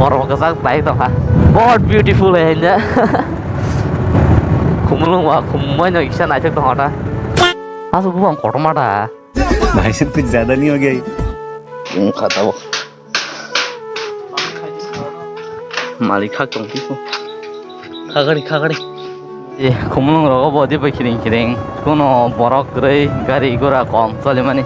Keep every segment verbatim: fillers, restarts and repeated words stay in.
Borok kwchak tai tongkha. Bahut beautiful hai hinja. Khumulwng ba khumui no kisa naithok tongkha ta. Asuk bubang kotorma da. भाई साहब, कुछ ज्यादा नहीं हो गया ये? Wngkha tabuk. Malik khak tong phiso. Khagari, khagari. E, khumulwng rogo bo dibai kiring kiring. Kuno borok kwrwi, gari gura kom cholimani.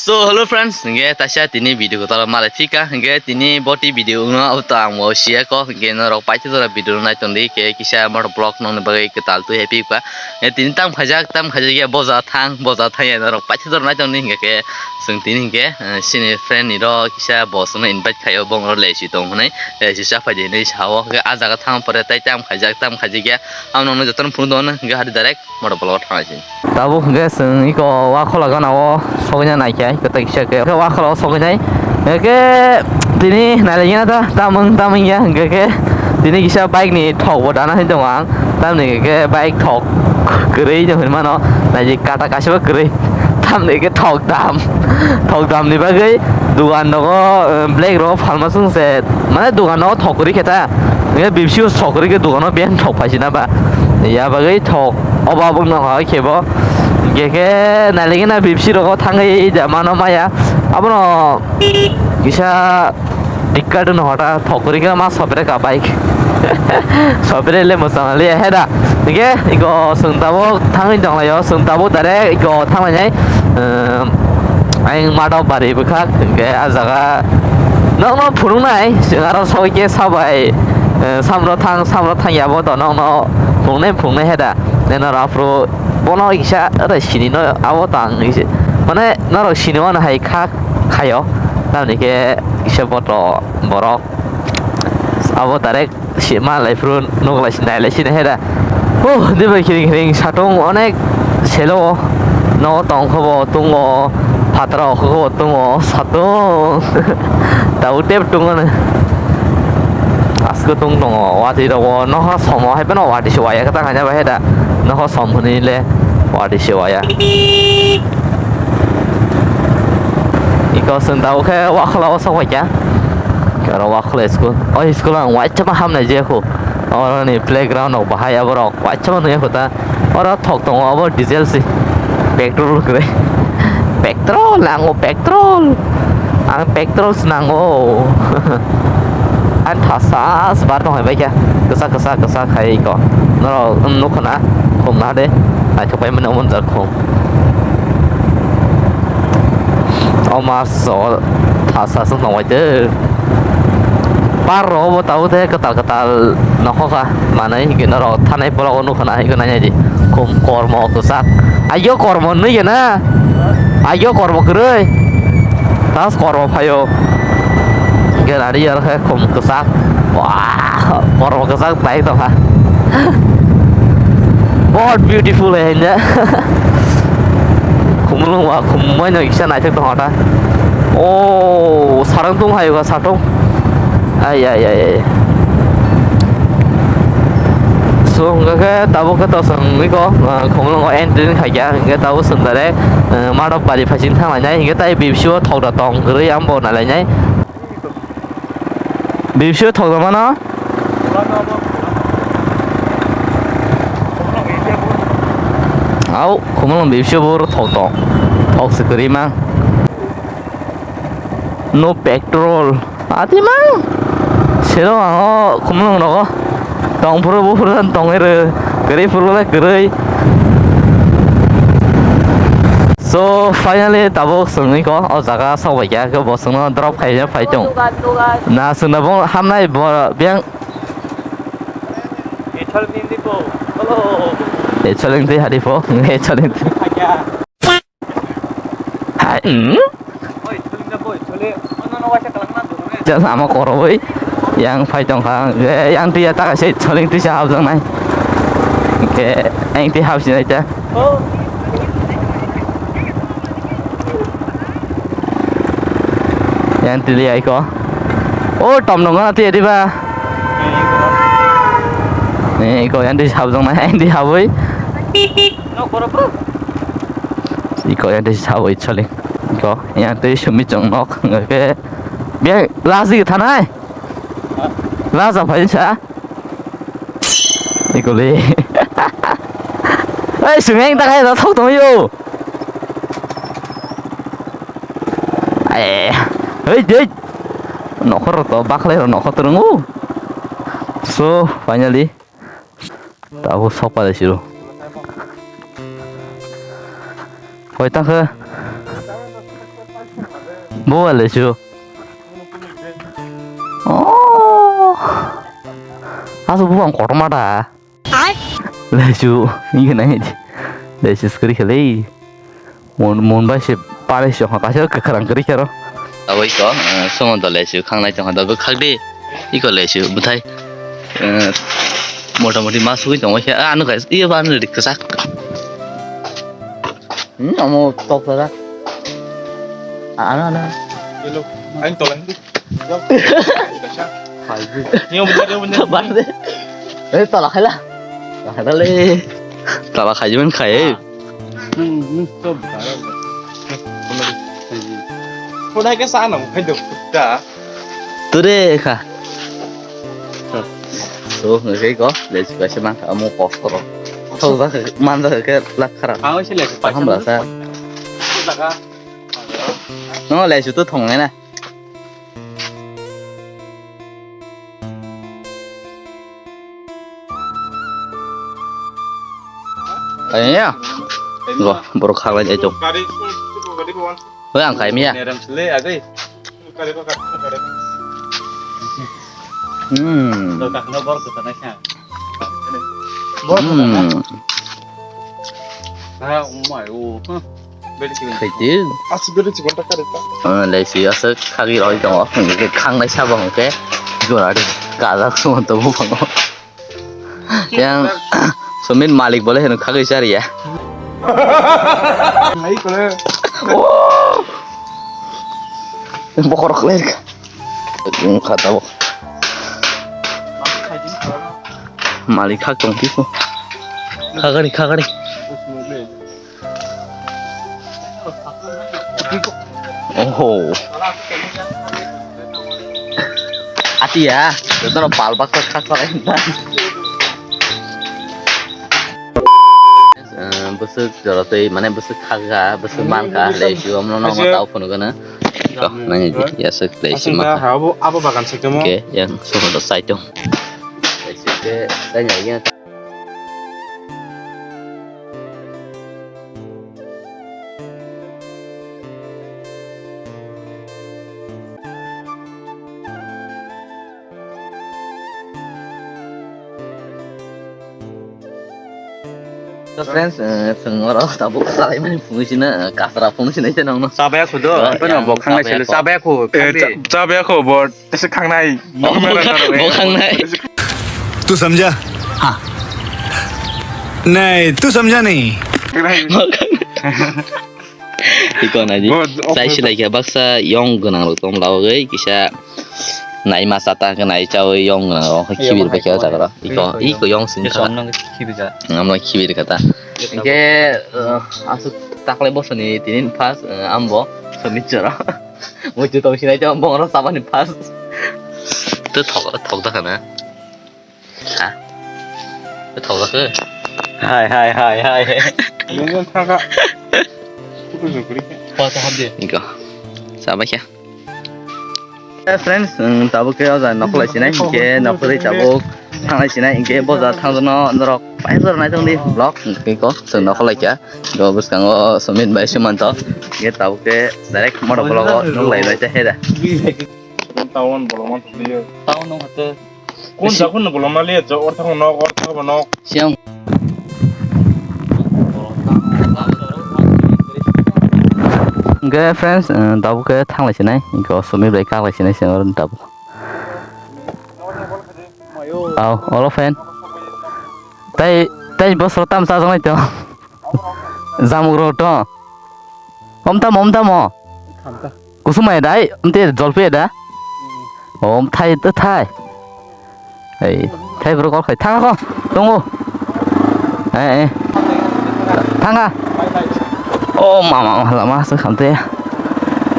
So, hello friends, hingke taisa tini video ko tala malai phika, hingke tini boti video no abo to ang bo siya ko, hingke norok paithago jora video no naiton di, ke kisa motor vlog nongni bagwi kwtal twi happy ka. Hingke tini tam khaijak, tam khaijak ya boja thang, boja thang ya norok paithago jora naiton di, hingke ke chwng tini hingke, eh, sini friend ni ro kisa bo chwngno invite khaio, bong ro lesi tong hwnwi, lesi cha phai di hinwi sao, hingke ah jaga thang pore tai tam khaijak, tam khaijak ya, abo nongno jotono phunuk do hwnwi, hingke hari direct. Motor block o thangnai se. Tabuk hwnkhe chwng iko Wakhola gana o sogwina naikhe, kwtal kisa khe. Hwnkhe Wakhola o sogwinai. Hwnkhe tini nailaigena ta, tamung tamung ya, hwnkhe khe tini kisa bike ni thok bo dana hinwi tongo ang. Tamni hwnkhe bike thok kwrwi no hinwi mano, naidi kata kaisa bo kwrwi. Tamni hwnkhe thok dam. Thok dam ni bagwi dugan rogo, eh, black rogo phalma chwng se, mane dugan rogo thok kwrwi khe ta. Hwnkhe bipsi o thok kwrwi khe dugan o biyang thok phaisina ba. Ya bagwi thok. Obo aboni nokha hai khe bo. Hwnkhe khe nailaigena bipsi rogo thangwi da mano maya. Abono kisa dikkat wngkha ta, thok kwrwi khe ma sopre ka bike. Sopre le mwchang le he da. Hwnkhe iko chwng tabuk thangwi tonglaio, chwng tabuk direct iko thanglainai. Ehm, ayang mado bari bwkhak, hwnkhe ah jaga nokno phunuknai, chwng aro sogwi khe sabai, eh, samro thang, samro thang ya bo to nokno phunuknai, phunuknai he da. Neno raphuru bono kisa oro sini no abo tang kisa. Mane norok sini mano hai kha khaio. Tamni khe kisa boto borok abo direct si ma lai phuru nuk lai si nai lai sini he da. Huh, dibai khiring khiring satung onek selo no tong kho bo tungo phataro kho bo tungo satung. Tabuk tep tungmani. Aswk tung tongo, watwi rogo nokha somo hai phano watwi se waya kwtal khaina bai hai da. Nokha som hwnwi le watwi se waya. Iko chwng tabuk khe Wakhola o sok bai kha. Oro Wakhola school. O school ang waisa ma hamnai je khu. Oroni playground rok bahai aborok waisa ma nungya khu ta. Oro thok tongo, obo diesel se. Petrol kwrwi. Petrol nango, petrol. Ang petrol se nango. Ang thasa se bar tong hai bai kha. Kwchak, kwchak, kwchak khai ko. Norok nukho na, khum na de. Naithok pai mano omo jak khum. O mas o thasa se nong bai de. Par rogo bo tabuk de kwtal kwtal nokho kha manwi hwnkhe norok thanai borok o nukha na hwnkhe nainai di khum kormo kwchak. Ayo kormo nwi gena. Ayo kormo kwrwi. Tas kormo phaio. Hwnkhe nari aro khe khum kwchak. Wah, kormo kwchak bai tongkha. Bahut beautiful hai hinja. Khumulwng wa khumui no kisa naithok tongkha ta. O sarang tung hai o sarang tung. Ai, ai, ai, ai. So, hwnkha khe tabuk khe to chwng niko, ah, Khumulwngo entry wngkha khe, hwnkhe tabuk chwng direct, ah, Madhobari phaising thanglainai, hwnkhe tai bipsi o thok da tong kwrwi ang bo nailainai. Bipsi o thok da mano? Au, Khumulwng bipsi o bo thok tong. Thok se kwrwi mang. No petrol. Ati mang. Sero ang o Khumulwng rogo. Tong phuru buphuru tong ero. Kwrwi phuru le kwrwi. So finally tabuk chwngwi ko o jaga sok bai kha, khe bo chwngno drop khai phai tong. Na chwngno bo hamnai bo biyang. Echoleng twi hadi po. Echoleng twi. Hai, hmm? Jasa ama koroi yang phai tongkha, eh, yang twi ya ta kaisa soling twi sa habjaknai. Ke yang twi habsinai ta. Yang twi ya iko. Oh, tom dong na twi ya diba? Eh, iko yang twi habjaknai, yang twi haboi. Iko yang tei sabo ichali. Iko yang tei sumi chong nok. Oke. Biya last di thanai. Last apa sa? Iko le. Ei, sumi yang tak ada thok tong yo. Eh, hei, hei. Nokhor to bakhlai ro nokhor to rungu. So, finally. Tabuk sokpalai siro. Hoi tangkhe. Bo wale siro. Oh. Asu bupang kotorma da. Lesu, ini kena ini. Lesu sekali kali. Mon, mon bai se pare se ha kaisa kwkhwrang kwrwi khe ro. Abo iko, eh, somonto lesu khangnai tongkha da bwkhak de. Iko lesu bwthai. Eh, mota moti ma sugui tongo khe, ah, ano guys, iyo ba ano ri kwchak. Hmm, amo tok da. Ah, ano, ano. Hello. Ain tola hindi. Niyo, bener, niyo, bener. Bande. Eh, tola khaila. Tola khaila. Tola khai jiban khai. Hmm, hmm, sob. Pura ke sana, khai do kutta. Ture kha. So, ngai ko, le si kaisa mang ka mo kos ko. Thok da man da ke la khara. Ang si le pa. Ham la sa. No, le su tu thong na. Kaya ya. Go, borok khaklai jai tong. Hoi, ang khaimiya. Hmm. Hmm. Khaiti. Asuk beri chikon ta kare ta. Ah, leisi asuk khagwi roi tongo. Hwnkhe khangnai sabo hwnkhe. Jora de kajak sumonto buphango. Yang Sumit malik bole heno khagwi chariya. Nai kore. Oh. Bokhorok le. Wngkha tabuk. Malik khak tong tiko. Khagari, khagari. Oho. Atiya, jotono pal baksa khak khak. Eh, bwswk jora twi, mane bwswk khakha, bwswk mankha, le si omno nokno tao phunukgwno. Nang ya sik le si mankha. Abo, abo bagan sik temo. Ke yang sohodo saitung. Le si ke tanya ya. Friends, eh, chwng oro tabuk chalaimani phunui sino, eh, kasra phunui sino ite nongno. Chabaya khudo, eh, omo bo khangnai selo, chabaya khu, eh, kha di. Cha-, chabaya khu, bo tesa khangnai. Oh, bo kha-, bo khangnai. तू समझा? हाँ। नहीं, तू समझा नहीं। Iko naidi. Bo, bo, chai silai khe baksa yong gwnang rok tong lawgwi kisa naima chata khe nai chawi yong gwnang rok khibir bai khe o jaga rok. Iko, iko yong sing kha. Amno khibir kha ta. Hinkhe, eh, aswk taklai bosoni tinin first, eh, ambo Sumit chwra. Muitu tong sinai tong bongro sabani first. To thok, thok da khana. Ha? Thok da khe. Hai, hai, hai, hai. Nungkha kha. Kutu jukri. Photo hapdi. Iko. Sabai kha. Eh, friends, um, tabuk khe o jaga nokholai sinai, hinkhe nokholai tabuk thanglai sinai, hinkhe bo jaga thangjakno norok paithor naitongdi vlog, hinkhe ko chwng nokholai kha. Bo bwskango Sumit bai Sumanto, hinkhe tabuk khe direct motor vlog o nuklai bai ta heda. Town bolong man thokliyo. Town no hate. Kun sa kun bolong mali jo orthok nok orthok nok. Siang. Hinkhe friends, eh, tabuk khe thanglai sinai, hinkhe o Sumit bai kaklai sinai se oro tabuk. Au, olo fan. Tai, tai bosro tam sa jong to. Jamuk ro to. Om tamo, om tamo. Kusuma ya dai, om te jolpi ya da. Om thai to thai. Ei, thai bro kol khai thang ko. Tongo. Eh, eh. Thanga. Oh, mama, lama se khamte.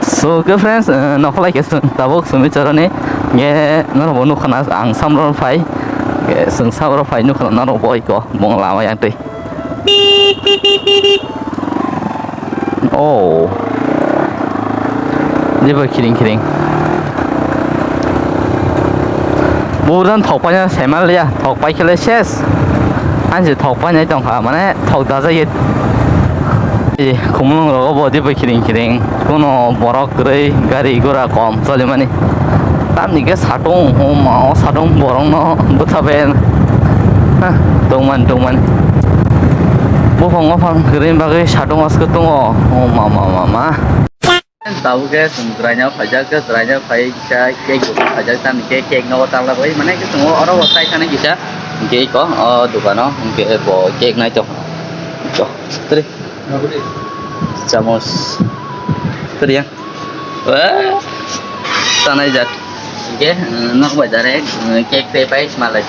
So, ke friends, eh, nokholai ke sung, tabuk sumi choroni. Nge, norok bo nukha na, ang samro phai. Ke sung samro phai nukha na, norok bo iko, bong lama yang tei. Oh. Diba kiring kiring. Burdan thok paina semal ya, thok pai kele ses. Ansi thok paina tongkha, mane thok dajak ye. Eh, khumulung rogo bo diba kiring kiring. Kuno borok kwrwi, gari gura kom cholimani. Tamni khe satung, oh ma, o satung borokno bwthaben. Ha, tongmani, tongmani. Buphang, buphang kwrwini bagwi satung aske tongo. Oh ma, ma, ma, ma. Tabuk khe chwng chwraino phaijak, chwraino phai kisa cake dukano phaijak, tamni khe cake nogo tamla bai mane khe chwng oro bo chai thani kisa cake o, o dukano hwnkhe bo cake nai tong. Chwng, tiri. Chamos. Tiri ya. Wah, tanai jat. Hwnkhe, eh, nok bai direct, eh, cake tei pai smalai.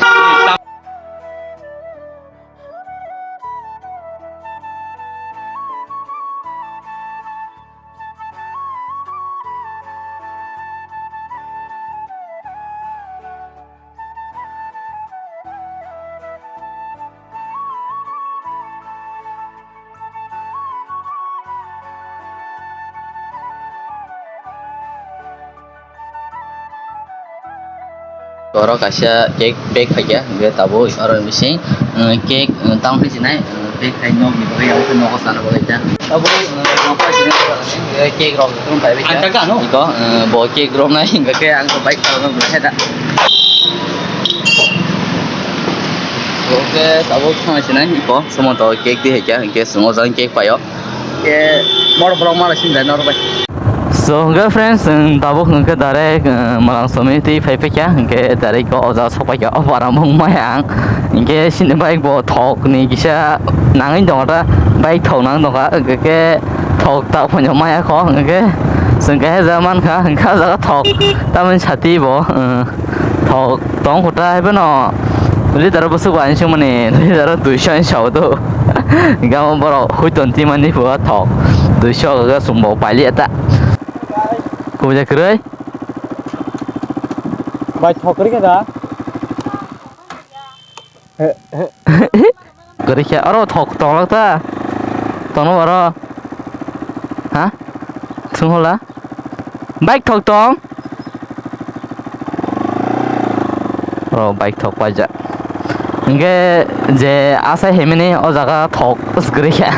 Oro kaisa cake bag phaikha, hwnkhe tabuk oro bising, uh, cake, uh, tamo khe sinai, uh, bag khai nokni bagwi, abo khe nogo sana bagwi ta. Tabuk, uh, nokha sinai, uh, cake rok tong phai bai kha. Iko, uh, bo cake romnai, hwnkhe ang bike rok no belai khe da. Oke, tabuk thang sinai, iko, somo to cake di hai kha, hwnkhe chwng o jang cake paio. Ke mor borok mala sim dai nor bai. So, hwnkhe friends, chwng tabuk hwnkhe direct, uh, Malang Somiti phai phai kha, hwnkhe direct o jaga sok pai kha, o para mung maya ang. Hwnkhe sini bike bo thok ni kisa nangwi tongkha ta, bike thok nang tongkha, hwnkhe khe thok tak phano maya kho, hwnkhe chwng khe ja man kha, hwnkhe o jaga thok tamoni sati bo, uh, thok tong kho ta, hai phano leader bwswk bai sung mani, leader duiso hinwi sao do. Gamo borok huiton timani phuo thok. Duiso ga sumbo paili eta. Kubja kwrwi. Bai thok kwrwi khe da. Kwrwi khe aro thok tonglak ta. Tono aro. Ha? Thung hola. Bike thok tong. Oro bike thok paijak. Hingke je asai himini o jaga thok kwrwi kha.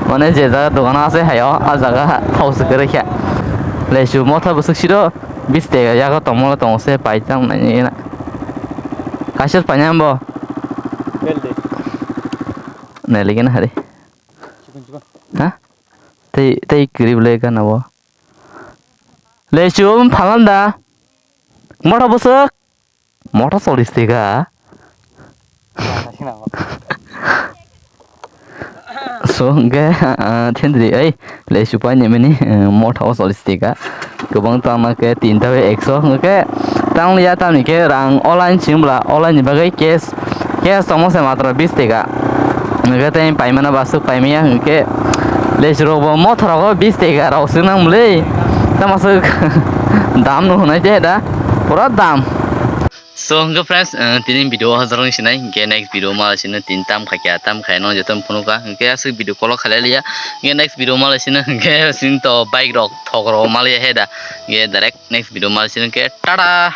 Mane je jaga dogano asai hayo, a jaga thok se kwrwi kha. Lesu motha bwswk siro bis tega yago tongmo tongo se paitang nai na. Kaisa paina bo. Neli gana hari. Ha? Tei, tei kwrwi bwlai gana bo. Lesu phalan da. Motha bwswk. Motha solis tega. So, hingke, ah, thendri, ei, lesu pai ni mini, eh, motha o solis tega. Kwbang tangna khe tinta bai ekso, hingke tang liya tamni khe rang online sing bwla, online ni bagwi cash, cash tongma se matro bis tega. Hingke tei paimano baswk paimaya, hingke lesu rok bo motha rogo bis tega rok swk nang bwlwi. Tamo swk dam no hwnai te da, pura dam. So, hingke friends, eh, tini video o hajrong sinai, hingke next video ma sino tin tam kha kya, tam kha no joto phunu ka, hingke aswk video kolo khalai liya, hingke next video ma sino, hingke sin to bike rok, thok rok ma liya he da, hingke direct next video ma sino, hingke tada.